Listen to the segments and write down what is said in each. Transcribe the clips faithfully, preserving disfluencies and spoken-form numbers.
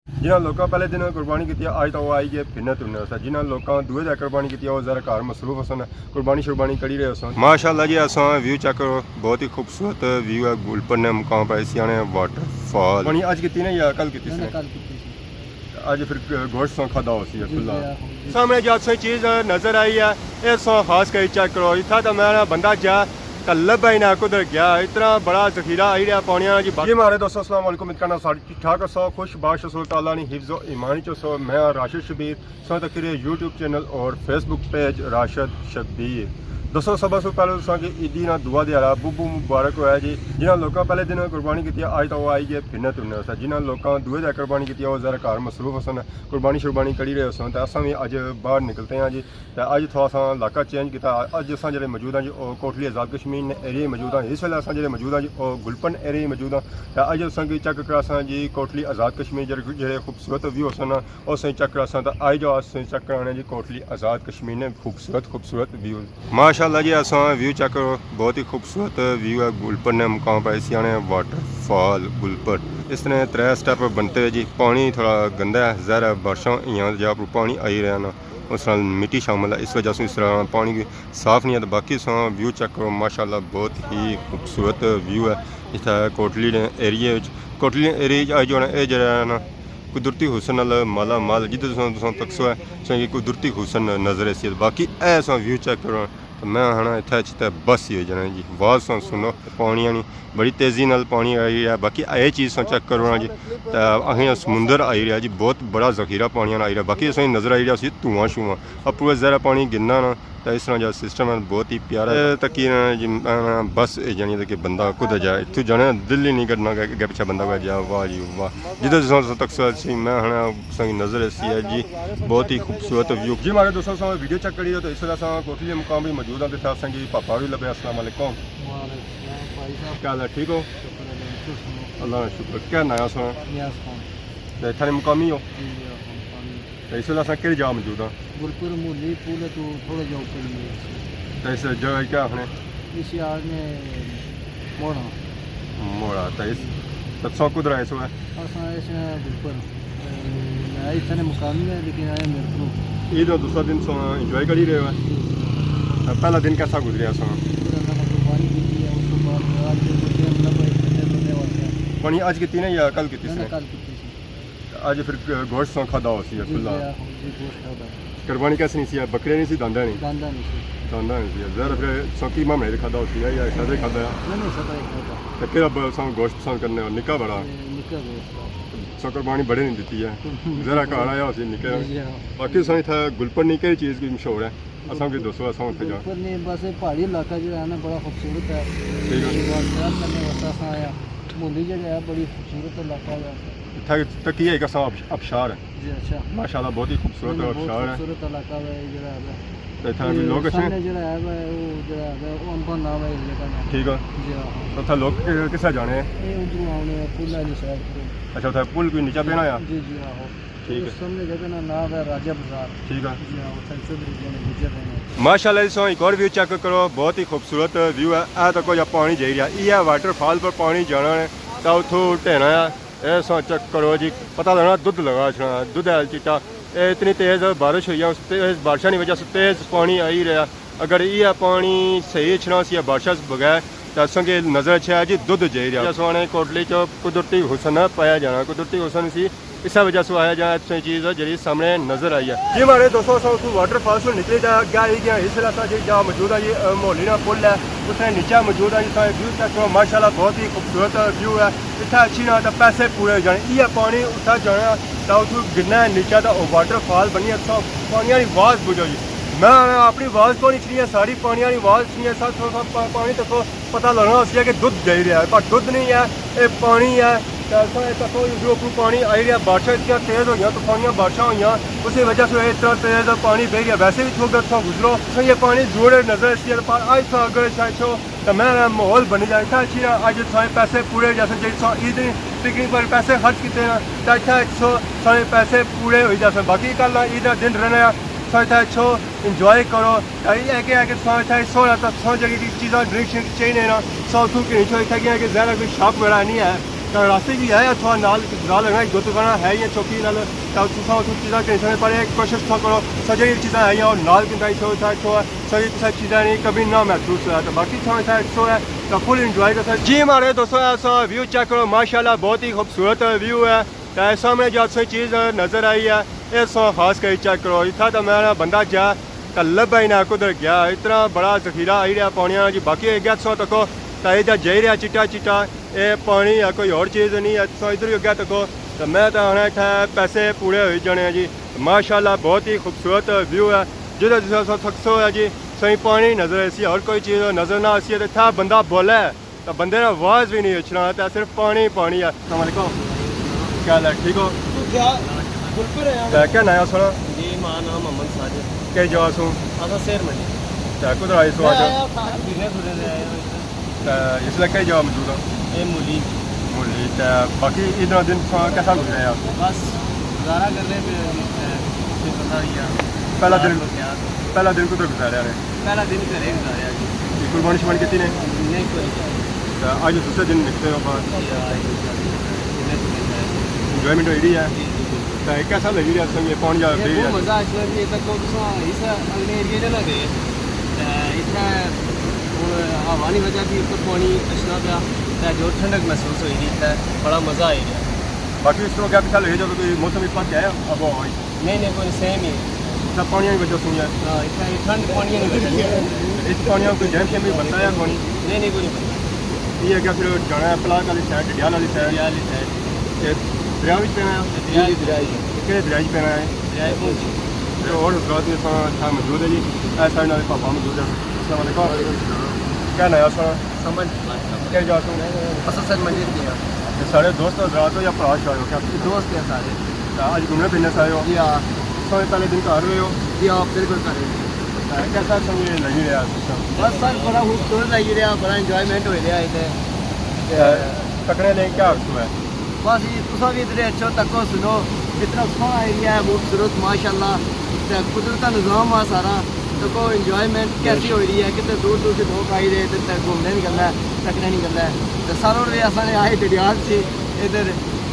جنہاں لوکاں پہلے دن قربانی کیتی، اج تاں او آئی گئے پھرنے ترنے واسطے۔ جنہاں لوکاں دوئے دن قربانی کیتی، او ذرا گھر مصروف ہوسن، قربانی شربانی کری رہے ہوسن۔ ماشاءاللہ جی، اساں ویو چیک کرو، بہت ہی خوبصورت ویو ہے۔ گلپن نے مقام پر اسی آنے واٹر فال۔ پانی اج کیتی نا یا کل کیتی سی؟ کل کیتی سی۔ اج پھر گوشت ساں کھادا ہو سی کھلا۔ سامنے جو تساں چیز نظر آئی ہے، اے ساں خاص کری چیک کرو۔ اتھا تاں میں بندہ جا تاں لبھا ہی نہ کدھر گیا، اتنا بڑا ذخیرہ آئی رہیا پانیاں نا جی۔ جی ماڑے دوستو، السلام علیکم، اتکا نا ساری ٹھیک ٹھاک ہسو، خوش باش ہسو، اللہ تعالیٰ نی حفظ و ایمان چ ہسو۔ میں ہاں راشد شبیر، تساں تکی رہے یوٹیوب چینل اور فیس بک پیج راشد شبیر۔ دوستو، سب سے پہلے تساں کی عیدی نا دعا دیہاڑا بہوں بہوں مبارک ہویا جی۔ جنہاں لوکاں پہلے دن قربانی کیتی، اج تاں او آئی گئے پھرنے ترنے واسطے۔ جنہاں لوکاں دوئے دن قربانی کیتی، او ذرا گھر مصروف ہوسن، قربانی شربانی کری رہے ہوسن، تے اساں وی اج باہر نکلتے ہاں جی۔ تے اج اتھوں اساں علاقہ چینج کیتا۔ اج اساں جڑے موجود ہاں جی، او کوٹلی آزاد کشمیر نے ایریے موجود ہاں۔ اس ویلے اساں جڑے موجود ہاں جی، او گلپن ایریے موجود ہاں۔ تے اج اساں کی چیک کراساں جی، کوٹلی آزاد کشمیر جڑے، جڑے خوبصورت ویو ہوسن، او اساں چیک کراساں۔ تے آئی جاؤ، اساں چیک کرانے جی کوٹلی آزاد کشمیر نے خوبصورت، خوبصورت ویو۔ ماشاءاللہ جی، اساں ویو چیک کرو، بہت ہی خوبصورت ویو ہے گلپن نے مقام پر، اسی آنے واٹر فال گلپن۔ اس نے ترے سٹیپ بنتے ہوئے جی، پانی تھوڑا گندا ہے، ظاہر ہے بارشاں ہوئیاں جا پر پانی آئی رہیا نا۔ اس نال مٹی شامل ہے، اس وجہ سے اس طرح پانی کی صاف نہیں ہے۔ تو باقی تساں ویو چیک کرو، ماشاءاللہ بہت ہی خوبصورت ویو ہے۔ اتھا کوٹلی نے ایریے وچ، کوٹلی نے ایریے وچ آئی جو ہے نا، اے جڑا ہے نا قدرتی حسن نال مالا مال، جدھر تساں، تساں تکسو ہے، تساں کی قدرتی حسن نظر ایسی۔ باقی اے تساں ویو چیک کرو، تو میں آخنا اتھا اچ تے بس ہی ہوئی جانا جی۔ آواز تساں سنو، پانی آنی بڑی تیزی نال پانی آئی رہیا۔ باقی اے چیز تساں چیک کرو نا جی، تے آخنا سمندر آئی رہیا جی، بہت بڑا ذخیرہ پانی آنا آئی رہیا۔ باقی تساں نظر آئی رہیا سی دھواں شواں، اپو ذرا پانی گرنا نا، تے اس طرح جا سسٹم ہے، بہت ہی پیارا ہے۔ تکی نا جی، آخنا بس اے جانی کہ بندہ کدھر جائے، اتھوں جانے نا دل ہی نہیں کرنا کہ اگے پچھے بندہ کوئی جائے۔ واہ جی واہ، جدھر تساں تکسو سی، میں آخنا تساں کی نظر ایسی ہے جی، بہت ہی خوبصورت ویو۔ جی ماڑے دوستو، تساں ویڈیو چیک کری رہے ہو، تو اس ویلے اساں کوٹلی مقام بھی موجود ہاں، تے اتھا اساں کی پاپا بھی لبھے۔ السلام علیکم۔ وعلیکم السلام بھائی صاحب۔ کیا حال ہے، ٹھیک ہو؟ شکر ہے جی، تساں سناؤ؟ اللہ کا شکر۔ کیا ناں ہے تساں؟ نیاز خان۔ تے اتھا نے مقامی ہو؟ جی، جی، ہاں، مقامی۔ تے اس ویلے اساں کہڑی جگہ موجود ہاں؟ گلپور مولی پل تو تھوڑا جہا اوپر ہی ہے۔ تے اس جگہ کیا آخنے؟ اس یار نے موڑا۔ موڑا، تے اس، تے تساں کدھر آئے سو ہے؟ اساں اس گلپور۔ میں اتھا نے مقامی ہے، لیکن آیا میرپور۔ عید دا دوسرا دن تساں انجوائے کری رہے ہو؟ جی۔ تے پہلا دن کیسا گزریا تساں؟ پھر اللہ نے قربانی کی ہے، اس کے بعد آج دن کو ٹائم نہ پائے، کھانے پینے واسطے۔ پانی آج کیتی نا یا کل کیتی سی؟ کل کیتی سی۔ اج پھر گوشت ساں کھادا ہو سی جی، کھلا۔ جی، آہو، جی، گوشت کھادا۔ قربانی کیسے نہیں سی؟ بکرے نہیں سی، داندا نہیں؟ داندا نہیں سی۔ داندا نہیں سی۔ ظاہر ہے پھر ساں قیمہ میں کھادا ہو سی یا سادہ کھادا ہے؟ نہیں، نہیں، سادہ ہی کھادا۔ تے کہڑا ب-، ساں گوشت پسند کرنے ہو؟ نکا بڑا؟ اے، نکا گوشت۔ ساں قربانی بڑے نہیں دیتی ہے۔ ذرا گھر آیا ہو سی نکے۔ جی، ہاں۔ باقی ساں اتھا گلپن نہیں کہڑی چیز کی مشہور ہے؟ اساں کی دسو، اساں اتھے جاں۔ گلپن نہیں، بس اے پہاڑی علاقہ جو ہے نا، بڑا خوبصورت ہے۔ ٹھیک ہے۔ شروعات کرنے واسطے اساں آیا۔ مولی جڑا ہے، بڑی خوبصورت علاقہ ہے۔ اتھا تکی ہے ایک اساں آبش-، آبشار ہے۔ جی، اچھا۔ ماشاءاللہ، بہت ہی خوبصورت نہیں، نہیں، بہت آبشار ہے۔ خوبصورت علاقہ ہے جڑا ہے۔ تے اتھا بھی لوگ اچھے ہیں؟ سامنے جڑا ہے، وہ جڑا ہے، وہ امبا نام ہے اس جگہ نا۔ ٹھیک ہے۔ جی ہاں۔ تو اتھا لوگ ک-، کس طرح جانے ہیں؟ اے ادھروں آنے ہیں، پل والی سائیڈ تو۔ اچھا، اتھا پل کوئی نیچا پینا یا؟ جی، جی، ہاں۔ ٹھیک ہے۔ اس سامنے جگہ نا نام ہے راجہ بازار۔ ٹھیک ہے۔ جی ہاں، اتھا چودھری جی نے گزر رہے ہیں۔ ماشاءاللہ جی، سو ایک اور ویو چیک کرو، بہت ہی خوبصورت ویو ہے۔ اے تکو جا پانی جائی رہیا، اے واٹر فال پر پانی جانا ہے، تے اتھوں ٹہنا ہے۔ اے سو چیک کرو جی، پتہ لگنا دودھ لگا اچھنا، دودھ ہے چٹا۔ اے اتنی تیز بارش ہوئی ہے، اس تیز بارشاں دی وجہ سے تیز پانی آئی رہیا۔ اگر یہ پانی صحیح اچھنا سی بارشاں سے بغیر، تے اساں کے نظر اچھیا جی دودھ جائی رہیا۔ اساں نے کوٹلی چ قدرتی حسن پایا جانا، قدرتی حسن سی، اس وجہ سے آیا جانا، اچھی چیز ہے جڑی سامنے نظر آئی ہے۔ جی ماڑے دوستو، اساں اتھوں واٹر فال سے نکلی تے اگے آئی گیا، اس ویلے اساں جی جا موجود ہاں جی، اے، مولی نا پل ہے، اس نے نیچے موجود ہاں جی، اساں ویو چیک کرو، ماشاءاللہ بہت ہی خوبصورت ویو ہے۔ اتھا اچھی نا تے پیسے پورے ہو جانے۔ یہ پانی اتھا جانا تے اتھوں گرنا ہے نیچے تے او واٹر فال بنی ہے۔ اتھوں پانی والی آواز بجو جی۔ میں اپنی آواز کو نہیں سنی ہے، ساری پانی والی آواز سنی ہے۔ سب تھوڑا سا پا-، پانی تکو پتہ لگنا اسی کہ دودھ جائی رہیا ہے، پر دودھ نہیں ہے، یہ پانی ہے۔ تے اتھوں یہ تکو ادھروں اوپروں پانی آئی رہیا، بارشاں اتنیاں تیز ہوئیاں، طوفانیاں بارشاں ہوئیاں، اسی وجہ سے اتنا تیز پانی بہہ گیا۔ ویسے بھی تھوڑا اتھوں گزرو، تو یہ پانی جوڑے نظر اسی، پر اج تھا اگر شاید چھو تے میں نا ماحول بنی جائے۔ اتھا اچھی نا اج سارے پیسے پورے ہوئی جاسن، جیڑے سو عید نی پکنک پر پیسے خرچ کیتے نا، تے اتھا اچھو سارے پیسے پورے ہوئی جاسن۔ باقی کل نا عید نا دن رہنا ہے، سو اتھا اچھو انجوائے کرو۔ تے یہ کہ ہے کہ سو اتھا سو نا تے سو جگہ کی چیزاں ڈرنک شرنک چاہیے نا، سو اتھوں گھنی چھو۔ اتھا کیا ہے کہ ظاہر ہے کوئی شاپ وغیرہ نہیں ہے، تاں راستے کی ہے تھوڑا نال گزار لگنا، ایک دو دکاناں ہے یا چوکی نال، تاں تساں اتھوں چیزاں گھنی سکنے، پر ایک کوشش تھوڑا کرو، سجے چیزاں ہے یا نال گھندا اتھوں تھا تھوڑا، سجے تساں چیزاں نہیں کمی نہ محسوس ہویا، تاں باقی تھوڑا اتھا ایک سو ہے، تاں فل انجوائے کر سکتے۔ جی مارے دوستو، ایسا ویو چیک کرو، ماشاءاللہ بہت ہی خوبصورت ویو ہے۔ تاں سامنے جو تساں چیز نظر آئی ہے، اے تساں خاص کری چیک کرو۔ اتھا تاں میں نا بندہ جا تاں لبھا ہی نہ کدھر گیا، اتنا بڑا ذخیرہ آئی رہیا پانیاں نا جی۔ باقی اے گیا تساں تکو تاں اے جا جائی رہیا چٹا چٹا، اے پانی ہے، کوئی ہور چیز نہیں ہے۔ تساں ادھر ہی اگے تکو تاں میں تاں آخنا اتھا پیسے پورے ہوئی جانے ہیں جی۔ ماشاءاللہ بہت ہی خوبصورت ویو ہے، جدھر تساں تکسو ہے جی، تساں پانی نظر آسی، ہور کوئی چیز نظر نہ آسی، تے اتھا بندہ بولے تاں بندے نے آواز بھی نہیں اچھنا، تے صرف پانی پانی ہے۔ السلام علیکم، کیا حال ہے؟ ٹھیک ہو؟ تو کیا گل پر ہے؟ تے کیا ناں ہے سونا؟ جی، ماں نام محمد ساجد۔ کئی جگہ سوں؟ اساں سیر منڈی۔ تے کدھر آئے سو میں آج؟ آیا تھا، پھرنے پھرنے سے آیا ہوں ادھر۔ تے اس ویلے کئی جگہ موجود ہو؟ اے مولی۔ مولی۔ تے باقی ادھر دن تساں کیسا گزریا؟ بس گزارا کرنے پہ، تے پھر پتہ ہی آ۔ پہلا دن، پہلا دن کدھر گزاریا نے؟ پہلا دن گھرے گزاریا جی۔ یہ قربانی شربانی کیتی نے؟ نہیں، کوئی نہیں۔ تے اج دوسرے دن نکلے ہو باہر؟ جی ہاں، اج دوسرا دن ہے۔ انجوائمنٹ ہوئی رہی ہے؟ جی، جی، بالکل۔ تے کیسا لگی رہیا تساں یہ پانی جا یہ بہت مزہ آیا جی، اتنا کون تساں اس اگلے ایریے دے نہ گئے۔ تے اتھے ہن ہوا نہیں وجہ تھی، اوپر پانی اچھنا پیا، تے جو ٹھنڈک محسوس ہوئی رہی، تے بڑا مزہ آئی رہیا۔ باقی اس طرح کیا پچھا لگے جب کوئی موسم اس پاس آیا، اب ہوا ہوئی؟ نہیں، نہیں، کوئی سیم ہی ہے۔ اچھا، پانیاں کی وجہ سوں ہے؟ ہاں، اتنا یہ ٹھنڈ پانیاں کی وجہ سے۔ اس پانیاں کوئی ڈیم شیم بھی بنتا ہے پانی؟ نہیں، نہیں، کوئی نہیں بنتا۔ یہ اگے پھر جانا ہے پلاک والی سائیڈ، ڈڈیال والی سائیڈ۔ ڈڈیال والی سائیڈ۔ یہ دریا وچ پینا ہے؟ دریا وچ۔ کہڑے دریا وچ پینا ہے؟ دریا پونچھ۔ تے اور حضرات بھی اساں اتھا موجود ہے جی۔ اے سائیڈ نال پاپا موجود ہے۔ السلام علیکم۔ کیا ناں ہے سر؟ سمجھ۔ کیا جا سو؟ اساں سر منڈی سے ہیں۔ تے سارے دوست حضرات ہو یا بھرا شاہ ہو کیا؟ دوست ہیں سارے۔ تے اج گھومنے پھرنے سے آئے ہو؟ جی ہاں۔ سو پہلے دن گھر رہے ہو؟ جی ہاں، بالکل گھر رہے۔ تے کیسا سمجھ لگی رہیا سسٹم؟ بس سر، بڑا خوبصورت لگی رہیا، بڑا انجوائمنٹ ہوئی رہیا اتھے۔ تے تکنے لے کیا آکھسو ہے؟ بس جی، تساں وی ادھر اچھو، تکو سنو، اتنا سوہنا ایریا ہے، خوبصورت ماشاءاللہ۔ تے قدرت دا نظام آ سارا، تکو انجوائمنٹ کیسی ہوئی رہی ہے، کتنے دور دور سے لوگ آئی رہے، تے تے گھومنے نی گل ہے، تکنے نی گل ہے۔ تے ساروں نے اساں نے آئے ڈڈیال سے ادھر۔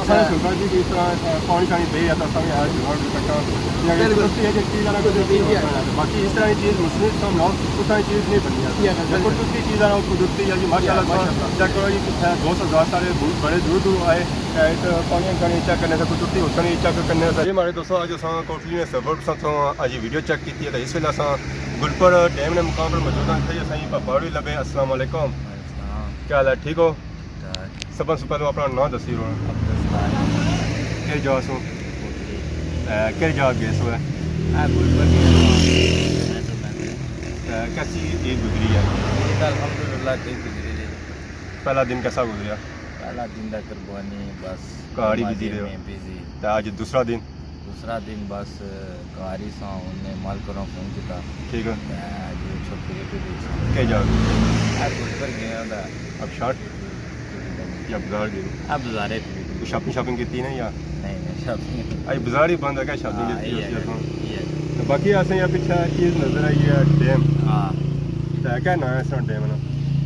اساں نے سنتا جی کہ اس طرح، آ، پانی شانی پئی ہے تاں اساں وی آئے ڈڈیال تکاں۔ یا کہ بالکل۔ قدرتی ہے کہ چیز آنا قدرتی قدرتی ہے۔ ہوتا ہے۔ باقی اس طرح کی چیز مصنوعی تساں بناؤ، اس طرح کی چیز نہیں بننی ہے۔ یا قدرتی چیز آنا قدرتی ہے جی، ماشاءاللہ۔ ماشاءاللہ۔ چیک کرو جی، کتھے دوست حضرات سارے بڑے دور دور آئے۔ اے تے پانی شانی چیک کرنے سے، قدرتی ہوٹل ہی چیک کرنے سے۔ جی ہمارے دوستو، اج اساں کوٹلی نے سفر پسند سو، اج ویڈیو چیک کیتی ہے، تے اس ویلے اساں گلپر ڈیم نے مقام پر موجود ہیں۔ اتھے اساں کی پاپا ہوری لبے۔ السلام علیکم۔ وعلیکم السلام۔ کیا حال ہے؟ ٹھیک ہو؟ ٹھیک ٹھاک۔ سب سے پہلے اپنا نام دسی رہو۔ عبدالستار۔ کہڑی جگہ سو؟ کوٹلی۔ اے، کہڑی جگہ گئے سو ہے؟ اے، گلپر گئے سو۔ اے، کیسی عید گزری ہے؟ عید الحمدللہ ٹھیک گزری رہی۔ پہلا دن کیسا گزریا؟ پہلا دن دا قربانی بس گھر ہی بزی نمازیں رہے ہو؟ میں بزی۔ تے اج دوسرا دن؟ دوسرا دن بس گھر ہی ساں، انہیں مالک ہوراں فون کیتا۔ ٹھیک ہے۔ تے اج چھٹی ہے پھر بھی ساں۔ کئی جا؟ اے گلپر گئے ہاں دا۔ ابشار؟ یا بازار گئے؟ اے بازارے پھر۔ کوئی شاپنگ شاپنگ کیتی نا یا؟ نہیں، نہیں، شاپنگ۔ اج بازار ہی بند ہے، کیا شاپنگ ہاں، کیتی یہ ہوسی ہے، اساں؟ یہ ہے۔ تے باقی اساں یا پچھے چیز نظر آئی ہے، ڈیم۔ ہاں۔ تے کیا نام ہے اس ڈیم نا؟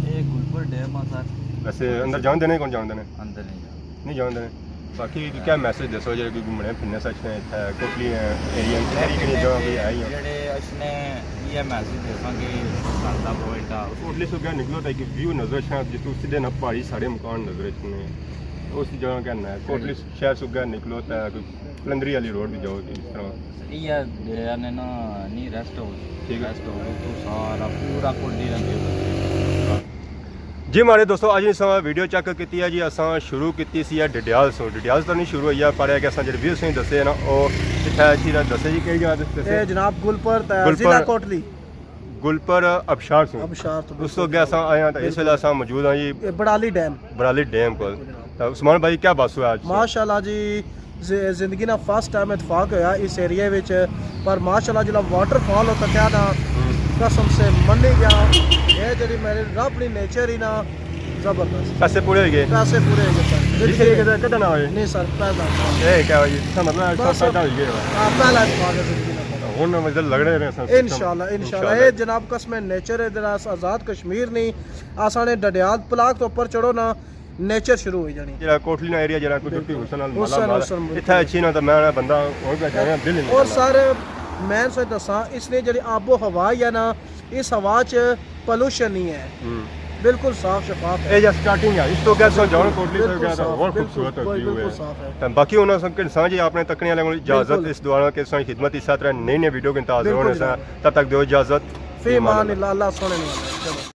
اے گلپر ڈیم آ سر۔ ویسے اندر جان دینے، کون جان دینے؟ اندر نہیں جان۔ نہیں جان دینے۔ باقی کیا میسج دسو جڑے کوئی گھومنے پھرنے سچ نے اتھے کوٹلی ایریا وچ کہڑی کہڑی جگہ کوئی ہے یا؟ جڑے اچھنے یہ میسج دساں کہ سر دا پوائنٹ آ۔ کوٹلی سو کیا نکلو تے ایک ویو نظر اچھنا جس تو سیدھے نہ پہاڑی سارے مکان نظر اچھنے۔ اس جگہ کیا نہ ہے، کوٹلی شہر سو کیا نکلو تے کوئی پلندری والی روڈ بھی جاؤ اس طرح۔ یہ ڈیرا نے نا نہیں ریسٹ ہاؤس۔ ٹھیک ہے۔ ریسٹ ہاؤس تو سارا پورا کوٹلی لگے ہوئے۔ جی ماڑے دوستو، اج اساں ویڈیو چیک کیتی ہے جی، اساں شروع کیتی سی ہے ڈڈیال سوں۔ ڈڈیال تو نہیں شروع ہوئی ہے، پر ہے کہ اساں جڑے ویو سیں دسے نا، او اتھے اسی طرح دسے جی، کہڑی جگہ دسے؟ اے جناب گلپر تے گلپر۔ ضلع کوٹلی۔ گلپر ابشار سوں۔ ابشار تو اس تو اگے اساں آئے ہاں تے اس ویلے اساں موجود ہاں جی اے بڑالی ڈیم۔ بڑالی ڈیم کول۔ تے عثمان بھائی کیا بس ہوا اج؟ ماشاءاللہ جی، ز-، زندگی نا فرسٹ ٹائم اتفاق ہویا اس ایریے وچ، پر ماشاءاللہ جلا واٹر فال اتھا تھیا نا، ہوں۔ قسم سے منی گیا، اے جڑی میرے رب نی نیچر ہی نا، زبردست۔ پیسے پورے ہوئی گئے؟ پیسے پورے ہوئی گئے سر۔ جس طریقے سے کڈنا ہوئے؟ نہیں سر، پہلا۔ اے کیا ہوئی؟ اس کا مطلب ہے بس پیدا ہوئی گئے ہو؟ ہاں، پہلا اتفاق ہے زندگی نا۔ ہن مطلب لگ رہے ہیں سر سسٹم۔ انشاءاللہ، انشاءاللہ۔ انشاءاللہ۔ اے جناب قسم نیچر ہے، ادھر آزاد کشمیر نہیں، اساں نے ڈڈیال پلاک تو اوپر چڑھو نا، نیچر شروع ہوئی جانی۔ جڑا کوٹلی نا ایریا جڑا قدرتی حسن نال مالا حسن مال حسن اتھا اچھی نا تے میں بندہ اور کا جانا دل ہی نہیں اور کرنا۔ سر، میں سوچ دساں، اس نے جڑی آب و ہوا یا نا، اس ہوا چ پولوشن نہیں ہے، ہوں۔ بالکل صاف شفاف ہے۔ اے جا سٹارٹنگ ہے، اس تو کیا سو جاؤ کوٹلی تو بالکل کیا صاف، اور بالکل، خوبصورت بالکل ویو ہے۔ صاف ہے۔ تے باقی انہاں سب کے انسان جی اپنے تکنے والے کو اجازت، بالکل۔ اس دعا کے ساتھ خدمت اس طرح نئی نئی ویڈیو کے انتظار بالکل ہونے سا۔ تب تک دو اجازت۔ فی امان اللہ، اللہ سونے نے۔ چلو۔